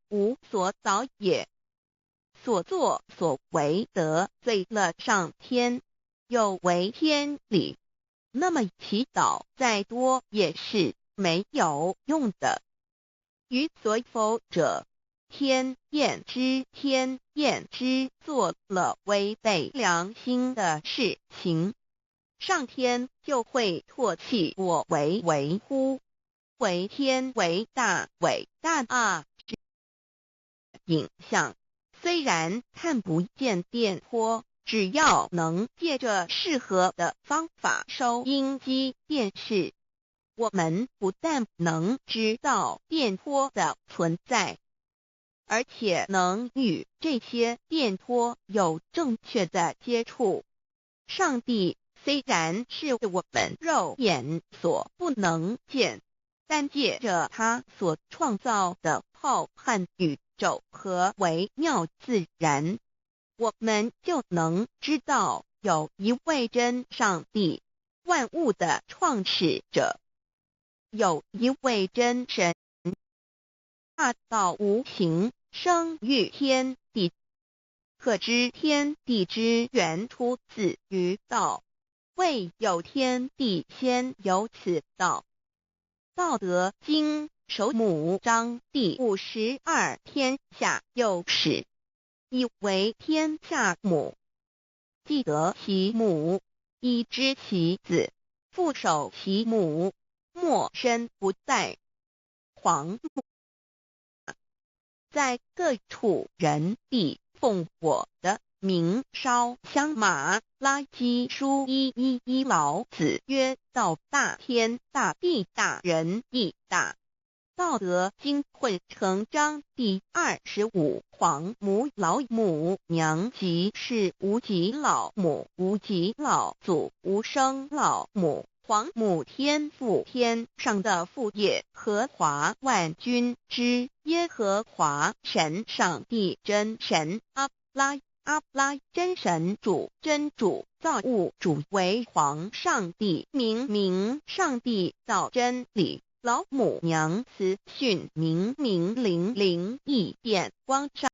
無所造也。所作所為得罪了上天，有違天理，那麼祈禱再多也是沒有用的。於所否者，天驗之，天驗之，做了違背良心的事情，上天就會唾棄我為為乎？為天為大偉大啊！影像雖然看不見電波，只要能借着適合的方法收音機、電視，我們不但能知道電波的存在，而且能與這些電波有正確的接觸。上帝雖然是我們肉眼所不能見，但借着他所創造的浩瀚宇宙和微妙自然，我們就能知道有一位真上帝，萬物的創始者，有一位真神。大道無形，生於天地，可知天地之源出自於道，未有天地先有此道。道德經首母章第52，天下有始，以為天下母。既得其母，以知其子，復守其母，莫身不殆。黃母在各處人必奉我的名燒香馬拉基書111老子曰：道大天大地大人亦大。道德經混成章第25黃母老母娘即是無極老母無極老祖無生老母黃母天父天上的父耶和華萬軍之耶和華神上帝真神阿拉阿拉真神主真主造物主為皇上帝明明上帝道真理老母娘慈訓明明靈靈異變光上。